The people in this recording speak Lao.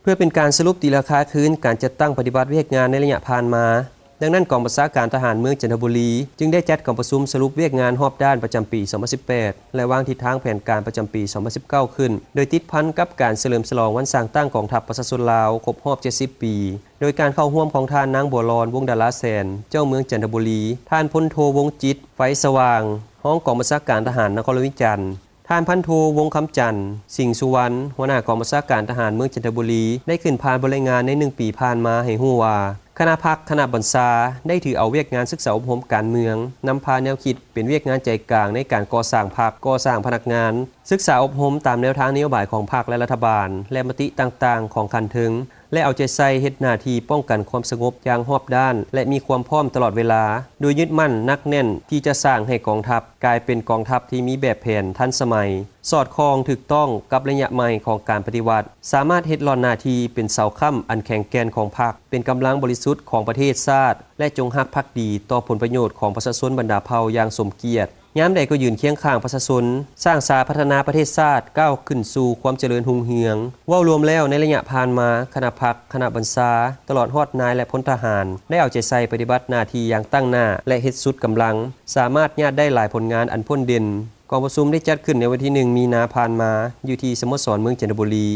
ພື່ອເປັນການສະຫຼຸບຕີລາຄາຄືນການຈັດຕັ້ງປະຕິບັດວຽກງານໃນໄລຍະຜ່ານມາ, ດັ່ງນັ້ນ ກອງບັນຊາການທະຫານເມືອງຈັນທະບູລີຈຶ່ງໄດ້ຈັດກອງປະຊຸມສະຫຼຸບວຽກງານຮອບດ້ານປະຈຳປີສອງພັນສິບແປດ ແລະ ວາງທິດທາງແຜນການປະຈຳປີສອງພັນສິບເກົ້າຂຶ້ນ, ໂດຍຕິດພັນກັບການສະເຫຼີມສະຫຼອງວັນສ້າງຕັ້ງກອງທັບປະຊາຊົນລາວຄົບຮອບເຈັດສິບປີ, ໂດຍການເຂົ້າຮ່ວມຂອງທ່ານນາງ ບົວລອນ ວົງດາລາແສນ ເຈົ້າເມືອງຈັນທະບູລີ, ທ່ານພົນໂທ ວົງຈິດ ໄຟສະຫວ່າງ ຮອງກອງບັນຊາການທະຫານນະຄອນຫຼວງວຽງຈັນ, ທ່ານພັນໂທ ວົງຄຳຈັນ ສິງສຸວັນ ຫົວໜ້າກອງບັນຊາການທະຫານເມືອງຈັນທະບູລີ ໄດ້ຂຶ້ນຜ່ານບົດລາຍງານໃນໜຶ່ງປີຜ່ານມາໃຫ້ຮູ້ວ່າ ຄະນະພັກ, ຄະນະບັນຊາ ໄດ້ຖືເອົາວຽກງານສຶກສາອົບຮົມການເມືອງ, ນຳພາແນວຄິດເປັນວຽກງານໃຈກາງໃນການກໍ່ສ້າງພັກ, ກໍ່ສ້າງພະນັກງານ, ສຶກສາອົບຮົມຕາມແນວທາງນະໂຍບາຍຂອງພັກ ແລະ ລັດຖະບານ ແລະ ມະຕິຕ່າງໆຂອງຂັ້ນເທິງ ແລະ ເອົາໃຈໃສ່ເຮັດໜ້າທີ່ປ້ອງກັນຄວາມສະຫງົບຢ່າງຮອບດ້ານ ແລະ ມີຄວາມພ້ອມຕະຫຼອດເວລາ, ໂດຍຍຶດໝັ້ນໜັກແໜ້ນທີ່ຈະສ້າງໃຫ້ກອງທັບກາຍເປັນກອງທັບທີ່ມີແບບແຜນທັນສະໄໝ, ສອດຄ່ອງຖືກຕ້ອງກັບໄລຍະໃໝ່ຂອງການປະຕິວັດ, ສາມາດເຮັດຫຼອນໜ້າທີ່ເປັນເສົາຄ້ຳອັນແຂງແກ່ນຂອງພັກ, ເປັນກຳລັງບໍລິສຸດຂອງປະເທດຊາດ ແລະ ຈົ່ງຮັກພັກດີຕໍ່ຜົນປະໂຫຍດຂອງປະຊາຊົນບັນດາເຜົ່າຢ່າງສົມກຽດ. ຍາມໃດກໍຢືນຄຽງຂ້າງປະຊາຊົນ, ສ້າງສາພັດທະນາປະເທດຊາດກ້າວຂຶ້ນສູ່ຄວາມຈະເລີນຮຸ່ງເຮືອງ. ເວົ້າລວມແລ້ວ, ໃນໄລຍະຜ່ານມາ, ຄະນະພັກ, ຄະນະບັນຊາ, ຕະຫຼອດຮອດນາຍ ແລະ ພົນທະຫານ ໄດ້ເອົາໃຈໃສ່ປະຕິບັດໜ້າທີ່ຢ່າງຕັ້ງໜ້າ ແລະ ເຮັດສຸດກຳລັງ, ສາມາດຍາດໄດ້ຫຼາຍຜົນງານອັນໂດດເດັ່ນ. ກອງປະຊຸມໄດ້ຈັດຂຶ້ນໃນວັນທີໜຶ່ງ ມີນາຜ່ານມາ ຢູ່ທີ່ສະໂມສອນເມືອງຈັນທະບູລີ.